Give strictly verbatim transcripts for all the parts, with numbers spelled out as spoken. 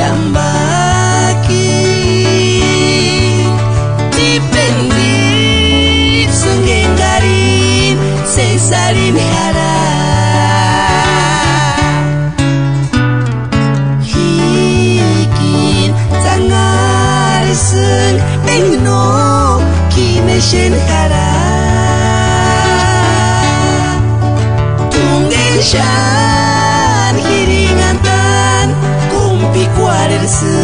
Ambaki, dipendipsïnga engarini sési arhini jarha. Jíkini tsanharhisïnga enga no kíni exeni jarha. T'úngeni xáni jirinhantani kómu p'ikuarhersï.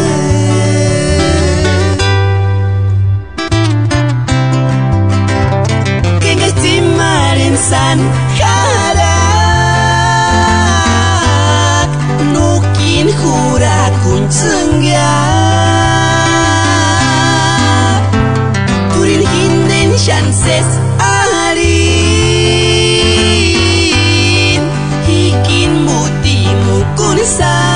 Ka engaksï tsimarheni sáni jarhaka, no kíni jurakuntsïngia. T'urini jinteni xáni sési arhini, jíkini mutimukuni sáni.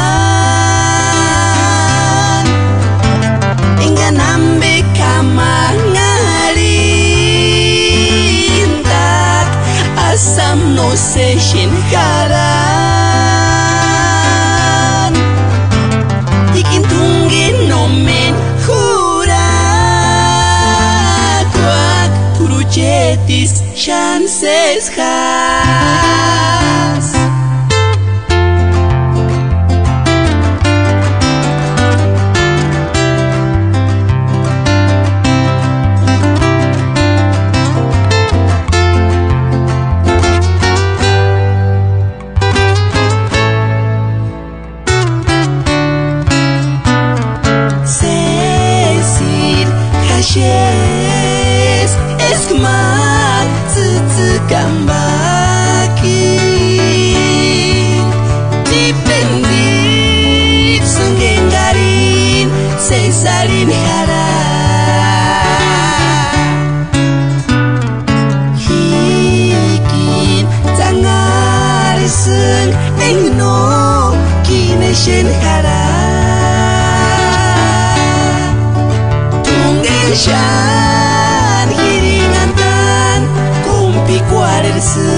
Engani ambe k'amanharhintaka, asï no sési exeni jarhani. Jíkini t'úngeni nómeni jurakuaka, t'uruchetisï xáni sési jásï. Sésiri jaxesï eska ma tsïtsïki ambaki, dipendipsïnga engarini sési arhini jarha. Jíkini tsanharhisïnga enga no kíni exeni jarha. T'úngeni xáni jirinhantani kómu p'ikuarhersï.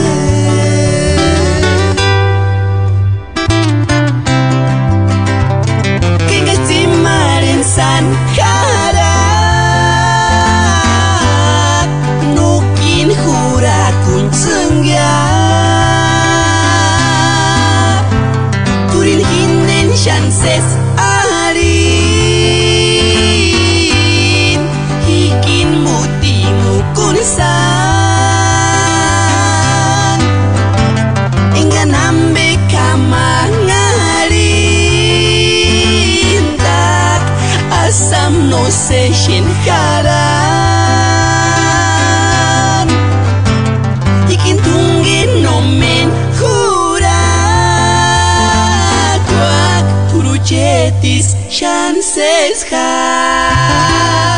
Ka engaksï tsimarheni sáni jarhaka, no kíni jurakuntsïngia. T'urini jinteni xáni sési arhini, jíkini mutimukuni sáni. Engani ambe k'amanharhintaka, asï no sési exeni jarhani. Jíkini t'úngeni nómeni jurakuaka, t'uruchetisï xáni sési jásï.